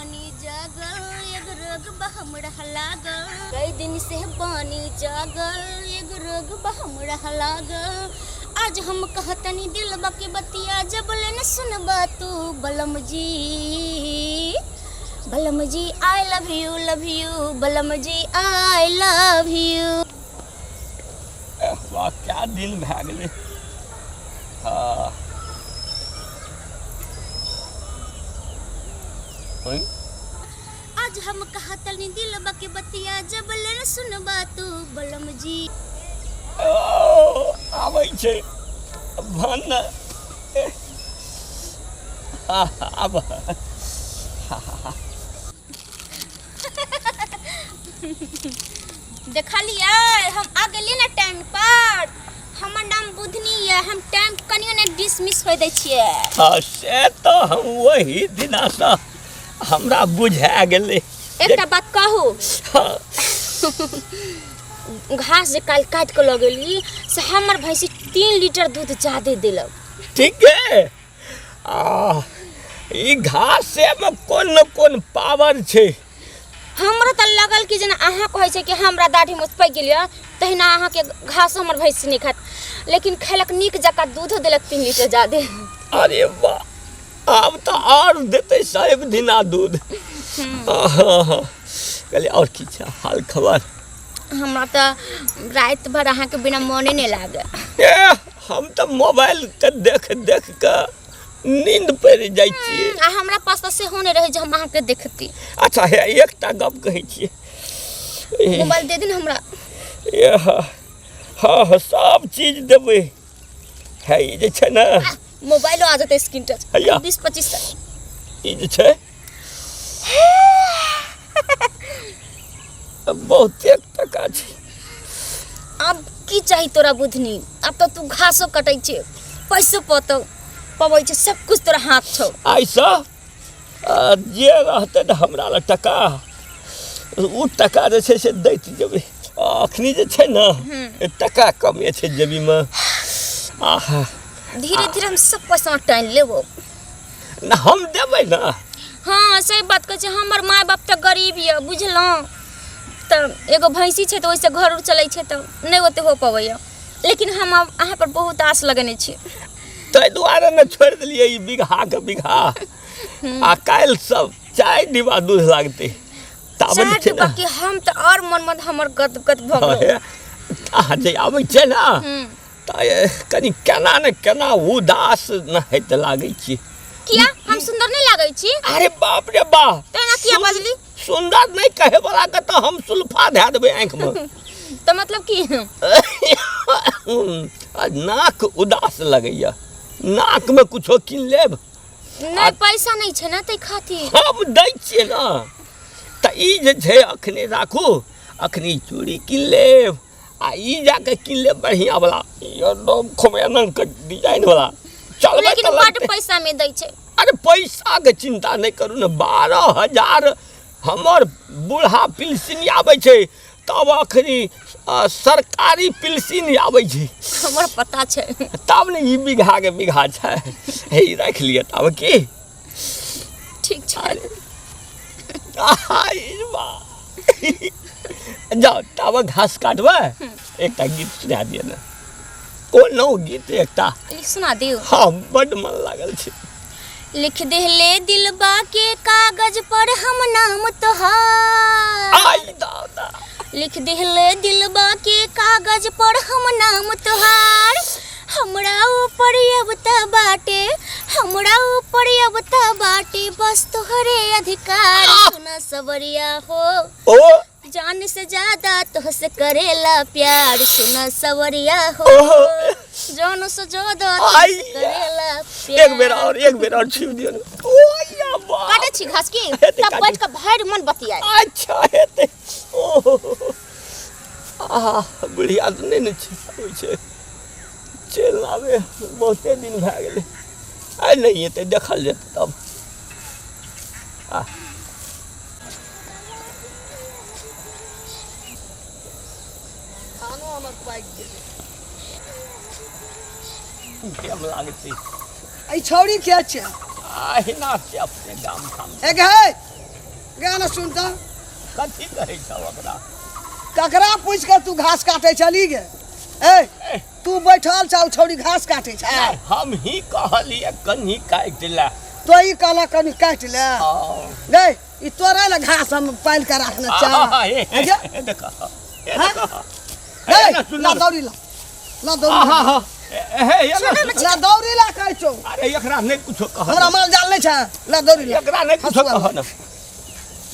बानी जागल, एगो रोग बा हमरा लागल। कई दिन से बानी जागल, एगो रोग बा हमरा लागल। आज हम कहतनी दिल के बतिया, जब ले न सुनबा तू बलम जी। बलम जी I love you, love you, बलम जी I love you. वाह, क्या दिन भए गेलै। हाँ, ओइ, आज हम कहतनी दिल के बतिया, जब ले न सुनबा तू बलम जी। ओ, आबै छै भन। आब देखलियै, हम आ गेलियै ने टाइम पर। हमर नाम बुधनी यऽ, हम टाइम कनियो ने डिसमिस होय दै छियै। हाँ, से तऽ हम वही दिनासँ हमरा बुझा गेलै। एकटा बात कहू? हाँ। घास जे काल्हि काटि कऽ लऽ गेली से हमर भैंसी 3 लीटर दूध जादे देलक। ठीक है, आ ई घासेमे कोन न कोन पावर छै। हमरा तऽ लगल कि जेना अहाँ कहै छै कि हमरा दाढ़ी मोछ पाकि गेल यऽ, तहिना अहाँके घास हमर भैंसी नहि खात, लेकिन खेलक नीक जकाँ, दूधो देलक 3 लीटर जादे। अरे वाह, आब तऽ आओर देतै साहेब दिना दूध। कहलियै, आओर की छै हाल खबर? हमरा तऽ राति भरि अहाँके बिना मोने नहि लागे। ए, हम तऽ मोबाइल के देख देख कऽ नींद पड़ि जाइ छियै। आ हमरा पास तऽ सेहो नहि रहै जे हम अहाँके देखती। अच्छा, हे, एकटा गप कहै छियै। मोबाइल दे दे ने हमरा। ए, हँ हँ, सब चीज देबै। हे, ई जे छै ने मोबाइलो आ जेतै स्क्रीन टच। हैया। 20-25। ई जे छै बहुते टका छै। आब की चाही तोरा बुधनी? आब तऽ तू घासो कटै छै, पैसो पतौ पबै छै, सब कुछ तोरा हाथ छौ। आइसँ जे रहतै ने हमरा लग टका, ओ टका जे छै से दैत जेबै। अखनी जे छै ने टका कमे छै जेबीमे। आहा। धीरे धीरे हम सब पैसा टानि लेबो। ना, हम देबै ने। हाँ, सही बात कहै छै। हमर माय बाप तऽ गरीब यऽ, बुझलहुँ? तऽ एगो भैंसी छै तऽ ओहिसँ घर उर चलै छै, तऽ नहि ओते हो पबैए, लेकिन हम आब अहाँ पर बहुत आस लगेने छी। ताहि दुआरे ने छोड़ि देलियै ई बीघाके बीघा। आ काल्हि सब 4 डिब्बा दूध लागतै ताबत 4 छै ने डिब्बा कि हम तऽ आओर मन मन हमर गद गद भऽ गेल। अहाँ जे आबै छै ने तऽ कनि केना ने केना उदास ने होइत लागै छी। किया, हम सुंदर नहि लागै छी? अरे बाप रे बा! तऽ एना किया बजली? सुंदर नहि कहे वाला के तऽ हम सुल्फा धए देबै आँखिमे। तऽ मतलब की? आ नाक उदास लगैया, नाकमे कुछो कीन लेब। नहि, पैसा नहि छै ने ताहि खातिर। हम दै छियै ने। तऽ ई जे छै अखने राखू, अखनी चूड़ी कीन लेब आ ई जाके कीन लेब बढ़िआँ वाला, एकदम खूब के डिजाइन वाला। चलबै लेकिन तऽ बड लगतै। पैसा में दै छै। अरे, पैसाके चिंता नहि करू ने। 12,000 हमर बूढ़ा पिलसिन आबै छै, तब अखनी सरकारी पिलसिन आबै छै। हमर पता छै। तब ने ई बीघाके बीघा छै। हे, ई राखि लिअ तब की। ठीक छै। आहा, ई वाह। जाउ, ताबे घास काटबै, एकटा गीत सुना दिअ ने, कोनो गीत एकटा। लिख सुना दियौ? हँ, बड्ड मन लागल छै। लिख देहले दिलबा के कागज पर हम नाम तोहार। आई दादा! लिख देहले दिलबा के कागज पर हम नाम तोहार। हमरा ऊपर अब त बाटे, हमरा ऊपर अब त बाटे बस तोहरे अधिकार। सुना सवरिया हो, ओ जान से ज्यादा तोहसे करेला प्यार। सुना सवरिया हो, ओहो। जान से ज्यादा तोहसे आइया। करेला प्यार। एक बेर और, एक बेर और छू दियौ ने। ओ या बाप! काटे छी घास की? हेतै। तब काटू। बैठ के भरि मन बतियाए। अच्छा, हेतै। ओहो, आहा, बुढ़िया तऽ नहि ने छै, आबै छै। चलि आबै, बहुते दिन भए गेलै। आइ नहि एतै, देखल जेतै तब। आ खानो हमर पाकि गेलै। केम लागतै। एहि छौड़ी के छै? अहिना छै, अपने गाम ठाम। हे गे, गे ना सुन तऽ। कथी कहै छौ ओकरा? ककरा पूछि कऽ तू घास काटै छली गे? ए, तू बैठल छौ, छौड़ी घास काटै छै। हम ही कहलियै कनि काटि ले। तो ई कहलक कनि काटि ले? हँ। गै, ई तोरे ले घास हम पालि कऽ राखने आहा, हे, छौ। हे, हे, देख, हे, हाँ? देख। गै, हे, ना, सुन ला ना। दौड़ी ला, ला दौड़ी आहा, ला। हा, हे, हे, ना, सुन। ला दौड़ी ला कहै छौ। अरे एकरा नहि कुछो कह। हमरा माल जाल नहि छै, ला दौड़ी ला। एकरा नहि कुछो हँसुआ। कह ना।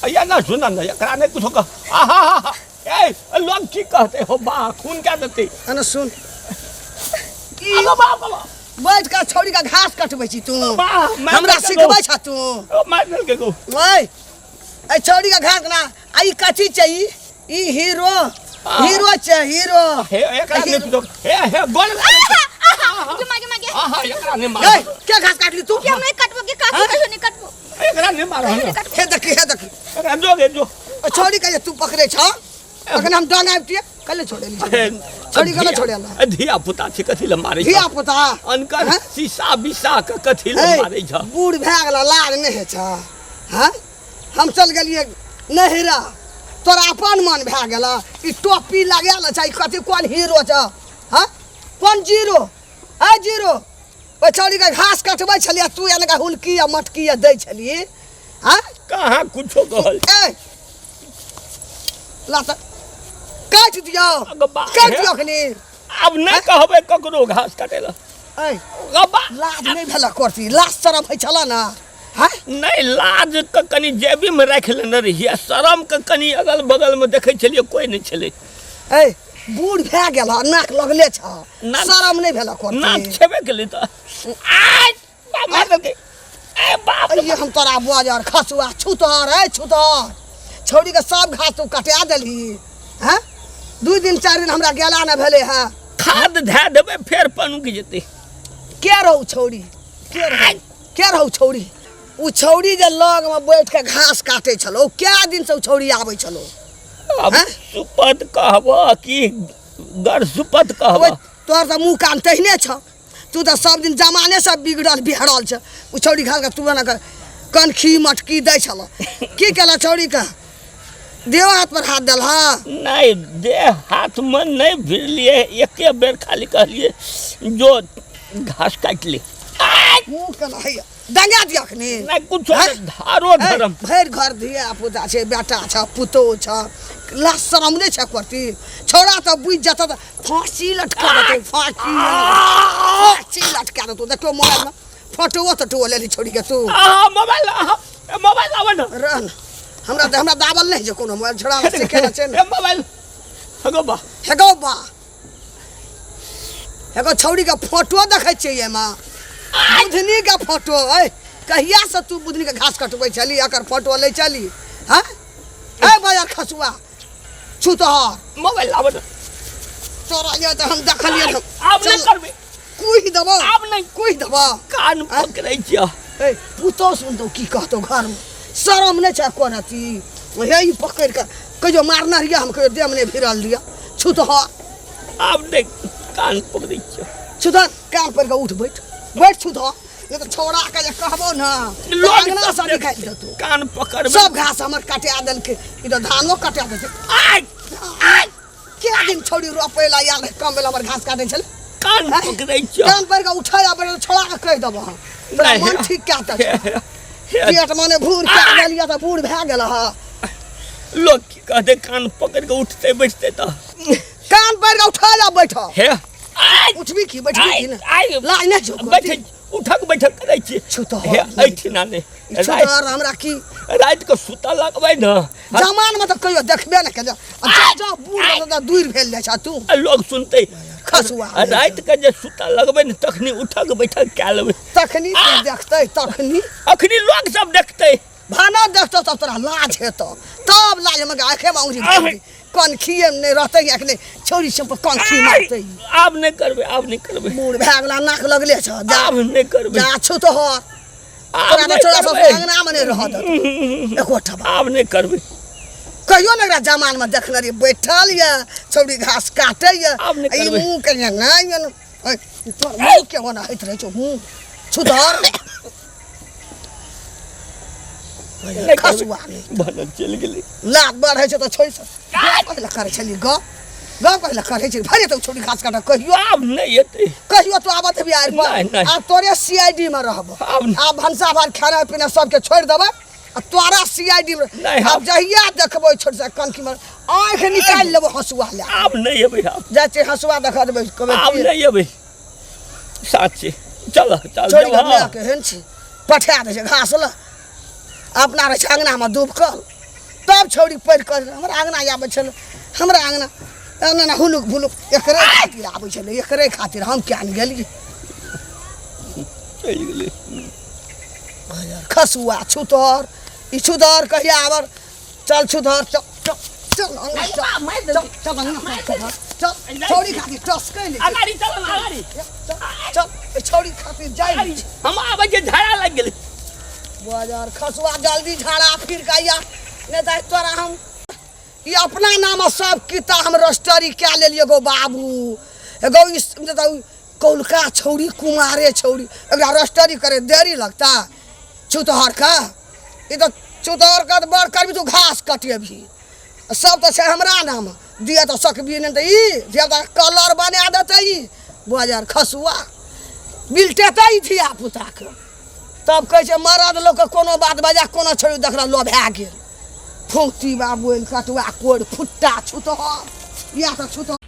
अय्या ना, सुन ना, एकरा नहि कुछो कह। आहा हा हा, ए, लोग की कहते हो बा, खून क्या देते। अने सुन। अगो बाप, बाप। बैठ कऽ छौड़ी के घास कटबै छी तू? बा, मारि हमरा देलकै सिखबै गो। छ तू? ओ, मारि देलकै गो। ओए, एहि छौड़ी के घास ना। आ ई कथी छै? ई ई हीरो हीरो छै, हीरो। हे, एकरा नहि कुछो, हे हे, गोल लागै छै। गे मागे, मागे। आहा, एकरा नहि मार। ए, के घास काटली तू? के हम नहीं कटबो के काकी, कहियो नहीं कटबो। एकरा नहि मार। हे देखी, हे देखी। एकरा जो गे जो। ओ छौड़ी के जे तू पकड़े छ, अखन हम डंग आबितियै कल्ले छोड़ेली। छौड़ी के छोड़ेला? धिया पुता छै, कथी लए मारै धिया छ? पुता अनकर हैं? शीशा बिसा के कथी लए ए, मारै छ? बूढ़ भए गेल, लाज नहि होइ छ? हँ, हम चल गेलियै नहिरा, तोरा अपन मन भए गेल। ई टोपी लगायल छै, ई कथी, कोन हीरो छ? हँ, कोन जीरो? है जीरो, ओहि छौड़ीके घास कटबै छलियै, तू एनका हुलकी आ मटकी आ दै छलियै? हँ? कहाँ कुछो कहल। ए, ला तऽ काटि दियौ। अगो बा, काटि दियौ अखनी। आब नहि कहबै ककरो घास काटै लए। ए, गबा। लाज नहि भेल करती? लाज शरम होइ छल ने? हँ? नहि, लाज के कनि जेबीमे राखि लेने रहियै, शरम के कनि अगल बगलमे देखै छलियै, कोइ नहि छलै। ए, बूढ़ भए गेल हँ, नाक लगले छ। नाक- शरम नहि भेल नाक करती? छेबे केलै तऽ आइ बाप, मारि देलकै। ए बाप रे। अइये हम तोरा बजर खसुआ छुतहर, ए छुतहर, छौड़ीके सब घास तू कटा देलही? हँ, 2 दिन 4 दिन हमरा गेला नहि भेलै। हँ। खाद धए देबै, फेर पनुक जेतै। के रहौ छौड़ी? के रहौ, के रहौ छौड़ी? ओ छौड़ी जे लगमे बैठ के घास काटै छलौ, कए दिनसँ ओ छौड़ी आबै छलौ? आब हैं? सुपत कहबह कि गरसुपत ओइ कहबह? तोहर तऽ मुँह कान तहिने छौ, तू तऽ सब दिन जमाने से बिगड़ल बिहड़ल छ। ओ छौड़ी घास के तू एना कर कनखी मटकी दै छल, की केला छौड़ी के? देह हाथ पर हाथ देलह? नहि, देह हाथमे नहि भिड़लियै, एके बेर खाली कहलियै जो घास काटि ले। आइ! मुँह केना हैया, दंगा दिअ अखनी। नहि कुछो हैं? नहि, धारो धरम। भरि घर धिया पुता छै, बेटा छ, पुतोह छ, लाज शरम नहि छै करती? छौड़ा तऽ बुझि जेतौ तऽ फाँसी लटका देतौ, फाँसी, फाँसी लटका देतौ। देखियौ, मोबाइलमे फोटोओ तोटोओ लेली छौड़ी के तू? आहा, मोबाइल, आहा, ए, मोबाइल आबै ने। रह ने, हमरा हमरा दाबल नहि छै कोनो मोबाइल, छोड़ा सिखेने छै ने। ए, मोबाइल हगो बा। हे गौ बा, एगो छौड़ी के फोटो देखै छियै एहिमे, बुधनी के फोटो। ऐ, कहिया से तू बुधनी के घास कटबै छली, एकर फोटो लै छली? हँ, ए बाजार खसुआ छुतहर। मोबाइल आबै ने। तोरा ये तऽ हम देखलियै ने। आब नहि चल। करबै। कुहि देबौ। आब नहि। कुहि देबौ। कान पकड़ै छियह। ए, पुतोह सुनतौ, की कहतौ घरमे? शरम नहि छै कोन अथी? हे, ई पकड़ि कऽ कहियो मारने रहियै हम? कहियो देहमे नहि भिड़ल रहियै, छुतहर। आब नहि, कान पकड़ै छियह। छुतहर, कान पकड़ि कऽ उठ बैठ, बैठ छुतहर, नहि तऽ छौड़ा के जे कहबो ने तऽ लोग अङ्गना सब से निकालि देतौ। कान पकड़बै। सब घास हमर कटा देलकै, ई तऽ धानो कटा देलकै। आइ आइ। कए दिन छौड़ी रोपै लए आयल रहै, कम बेला हमर घास काटै छलै? कान हैं? पकड़ै छियह। कान पकड़ि कऽ उठै आ बैठ, छौड़ा के कहि देबो हम, तोरा नहि। मन ठीक कए देतौ। हे, हे, पेट माने भूर कए गेलियै तऽ बूढ़ भए गेल हँ। लोग की कहतै, कान पकड़ के उठते बैठते तऽ? कान पकड़ि कऽ उठै आ बैठ। हे, आइ। उठबी की बैठबी की आइ ने? आइ। लाज नहि छौ? बैठै, उठक बैठक करै छी। छुतहर। हे, एहिठिना नहि। छुतहर, हमरा की राति के सुतऽ लगबै ने। जमान में तऽ कहियो देखबे नहि केलियै, आ जा जा बूढ़ रहतौ तऽ दूर भेल जाइ छ तू। आ लोग सुनतै। खसुआ। आ राति के जे सुतऽ लगबै ने, तखनी उठक बैठक कए लेबै। तखनी के देखतै तखनी? अखनी लोग सब देखतै। भाना देखतौ तब तोरा लाज हेतौ, तब लाज में आँखे में औंरी भरि दी। कनखिए नहि रहतै अखने, छौड़ी सब पर कनखी मारतै। आब नहि करबै, आब नहि करबै। बूढ़ भए गेला, नाक लगले छ, जा। आब नहि करबै। जा छुतहर। आब तोरा नहि छोड़ा सब करबै। अंगना में नहि रहऽ देतौ एकोटा बात। आब नहि करबै। कहियो ने एकरा जमान में देखने रहियै, बैठल यऽ छौड़ी घास काटै यऽ। आब नहि ई करबै। मुँह के नहि यऽ ने, ऐ, तोहर मुँह के ओना होइत रहै छौ मुँह, छुतहर। नहि खसुआ नहि। भनल चलि गेलै। लात बढ़ै छै तऽ छोड़ि गप कहि लए करै छली, गप गप कहि लए करै छली। भरे तऽ छोड़ी घास काटऽ कहियो। आब नहि एतै। कहियो तू आबत भी आरि पर? नहि, नहि। आब तोरे सीआईडी में रहबो। आब नहि। आब भनसा भात खाना पीना सबके छोड़ि देबै आ तोरा सीआईडी में। नहि, आब आब- जहिया देखबै छोड़ से कनखी में आँखि निकालि लेबो हँसुआ लए। आब नहि एबै आब। जाइ छियै हँसुआ देखा देबै कहबै आब की- नहि एबै साचे। चल चल। छोड़ि जब कऽ हाँ। के हेन छी पठा दै छै घास लए, अपना रहै छै अङ्गनामे डूबकल। तब छौड़ी पढ़ि कऽ हमरा अङ्गना आबै छलै, हमरा अङ्गना एना एना हुलुक भुलुक एकरे खातिर आबै छलै, एकरे खातिर। हम किया नहि गेलियै? चलि गेलै खसुआ छुतहर, ई छुतहर कहिया आबर? चल छुतहर, चल चल चल अङ्गना चल चल चल अङ्गना चल चल। छौड़ी खातिर टसकै नहि छै। अगाड़ी चल अगाड़ी। चल चल, ए छौड़ी खातिर जाइ नहि छै। हम आबै छै, झाड़ा लागि गेलै। बाजार खसुआ, जल्दी झाड़ा फिर के आइया, नहि तऽ तोरा हम ई अपना नाम सब किता हम रजिस्ट्री कए लेलियै गो बाबू। एगो ई कौलका छौड़ी, कुमारे छौड़ी, एकरा रजिस्ट्री करे देरी लगता? छुतहर का ई तऽ छुतहर का तऽ बड़ करबी तू। घास कटेबही सब तऽ छै हमरा नाम दिअ तऽ सकबी नहि तऽ ई धिया कलर बना देतै ई बाजार खसुआ, बिलटेतै ई धिया पुताके। तब कहै छै मरद लोकके कोनो बात बजा कोनो छोड़ि देखल लो भए गेल। फौती बाबू कटुआ कोड़ फुट्टा छुतहर, इएह तऽ छुतहर।